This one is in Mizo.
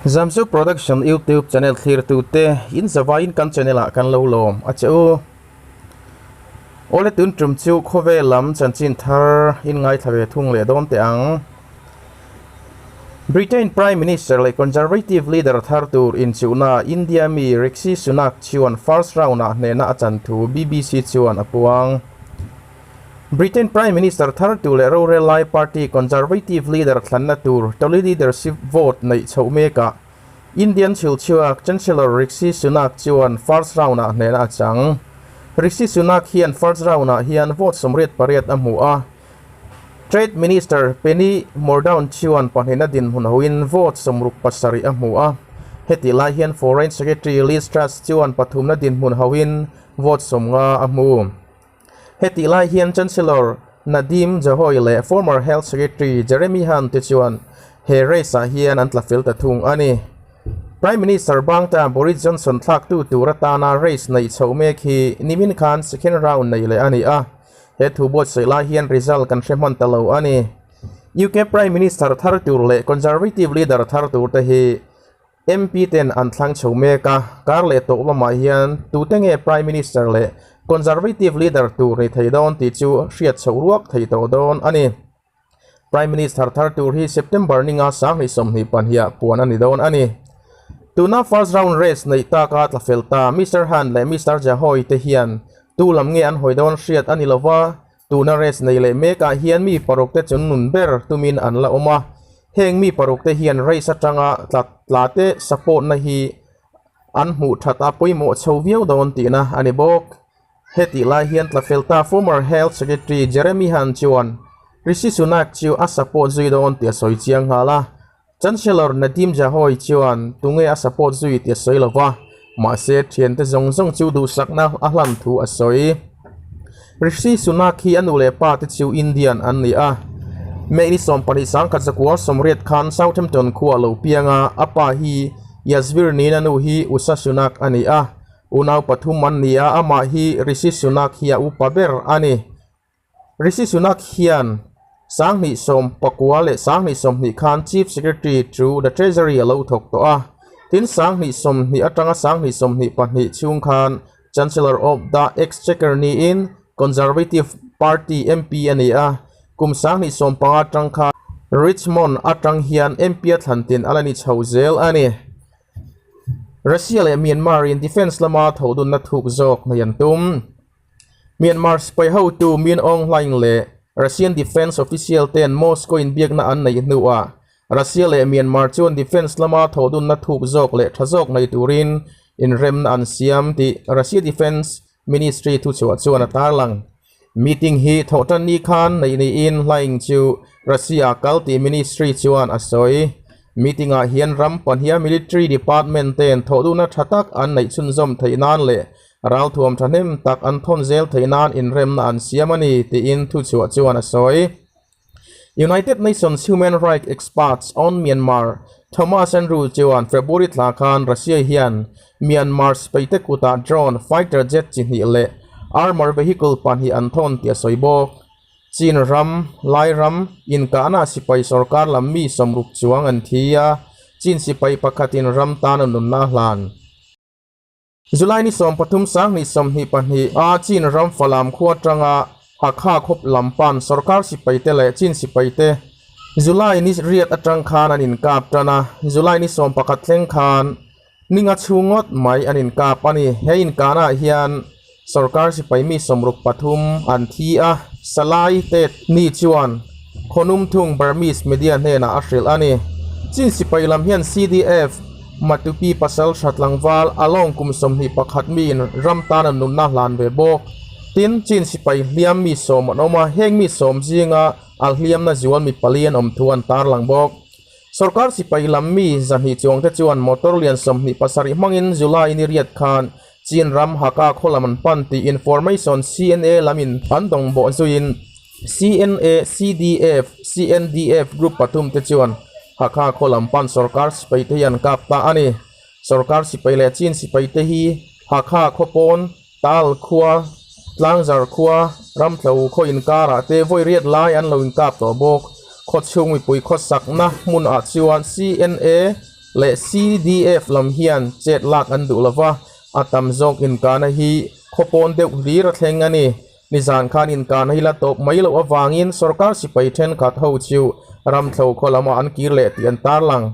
Zamzu Production YouTube channel thlirtute in zavaiin kan channel ah kan lo lawm a che u. Awle tun tum chu khawvel lam chanchin thar in ngaithla ve thung leh dawn teh ang. Britain Prime Minister leh Conservative leader thar tur inchuhna India mi Rishi Sunak chuan first round ah hnehna a chan thu BBC chuan a puang. Britain Prime Minister thar tur leh rorel lai party Conservative leader thlanna tur Tory leadership vote neih chhoh mekah Indian chhilchhuak Chancellor Rishi Sunak chuan first round ah hnehna a chang. Rishi Sunak hian first round ah hian vote 88 a hmu a, Trade Minister Penny Mordaunt chuan pahnihna dinhmun hoin vote 67 a hmu a, hetih lai hian Foreign Secretary Liz Truss chuan pathumna dinhmun hoin vote 50 a hmu. Hetih lai hian Chancellor Nadhim Zahawi leh former Health Secretary Jeremy Hunt te chuan he race-ah hian an tla fel ta thung a ni. Prime Minister bangta Boris Johnson thlaktu tur atana race neih chhoh mek hi nimin khan second round nei leh a ni a, He thu buatsaih lai hian result kan hre hman ta lo a ni. UK Prime Minister thar tur leh Conservative leader thar tur te hi MP ten an thlang chho mek a, kar leh tawh lamah hian tute nge Prime Minister leh Conservative leader tur ni thei dawn tih chu hriat chhoh ruak thei tawh dawn a ni. Prime Minister thar tur hi September ninga 2022 ah puan a ni dawn a ni. Tuna first round race neih taka tla fel ta Mister Hunt leh Mister Jahoy te hian tu lam nge an hawi dawn hriat a ni lova, tuna race nei leh mekah hian mi paruk te chun nun ber tumin an la awm a. Heng mi paruk te hian race atanga tla tla te support na hi an hmuh that a pawimawh chho viau dawn tihna a ni bawk. Hetih lai hian tla fel ta former Health Secretary Jeremy Hunt chuan Rishi Sunak chu a support zui dawn tih a sawi chiang nghal a. Chancellor Nadhim Zahawi chuan tunge a support zui tih a sawi lo va, mahse thiante zawng zawng chu duhsakna a hlan thu a sawi. Rishi Sunak hi a nu leh pa te chu Indian an ni a. May ni 21, 1980 khan Southampton khua a lo piang a, a pa hi Yasvir niin a nu hi Usha Sunak a ni a. Unau pathum an ni a, amah hi Rishi Sunak hi a upa ber a ni. Rishi Sunak hian 2019 leh 2020 khan Chief Secretary to the Treasury a lo thawk tawh a, tin 2020 atanga 2022 chhung khan Chancellor of the Exchequer niin Conservative Party MP a ni a, kum 2015 atang khan Richmond atang hian MP a thlan tin a la ni chho zel a ni. Russia leh Myanmar in defence lama thodunna thuk zawk nei an tum. Myanmar sipai hotu Min Aung Hlaing leh Russian defence official ten Moscow in biakna an neih hnuah Russia leh Myanmar chuan defence lama thodunna thuk zawk leh tha zawk nei turin inremna an siam tih Russia defence ministry thuchhuah chuan a tarlang. Meeting hi thawhtanni khan neih niin Hlaing chu Russia kal tih ministry chuan a sawi. Meeting ah hian ram pahniha military department ten thawhduhna tha tak an neih chhunzawm theih nan leh ralthuam thahnem tak an thawn zel theih nan inremna an siam a ni tiin thuchhuah chuan a sawi. United Nations Human Rights Experts on Myanmar Thomas Andrew chuan February thla khan Russia hian Myanmar sipaite kutah drone, fighter jet chi hnih leh armour vehicle pahnih an thawn tih a sawi bawk. Chin ram, Lai ram, inkahna sipai sorkar lam mi 60 chuang an thi a, Chin sipai pakhatin ram tan a nunna a hlan. July ni 13 2022 a Chin ram Falam khua atanga Hakha khawp lam pan sorkar sipaite leh Chin sipaite July ni riat atang khan an inkap tan a, July ni 11 thleng khan ninga chhung ngawt mai an inkap a ni. He inkahnaah hian sorkar sipai mi 63 an thi a, Salai Tet ni chuan Khonum Thung Burmese media hnenah a hrilh a ni. Chin sipai lam hian CDF, Matupi pasal tha tlangval alawng kum 21 miin ram tan an nunna hlan ve bawk. Tin, Chin sipai hliam mi 10 an awm a, heng mi 10 zinga a hliamna zual mi pali an awm thu an tarlang bawk. Sorkar sipai lam mi 200 chuang te chuan motor lian 27 hmangin July ni riat khan Chin ram Hakha khaw lam an pan tih information CNA lamin an dawng bawh zuiin CNA, CDF, CNDF group pathum te chuan Hakha khaw lam pan sorkar sipai te hi an kap ta a ni. Sorkar sipai leh Chin sipai te hi Hakha khaw pawn, Tal khua, Tlangzar khua, Ramtlo khaw inkarah te vawi riat lai an lo inkap tawh bawk. Khaw chhung mipui khawsakna hmunah chuan CNA. leh CDF lam hian chet lak an duh lova, a tam zawk inkahna hi khawpawn deuh hlir a thleng a ni. Nizan khan inkahna hi la tawp mai loh avangin sorkar sipai thenkhat ho chu ramthlo khaw lamah an kir leh tih an tarlang.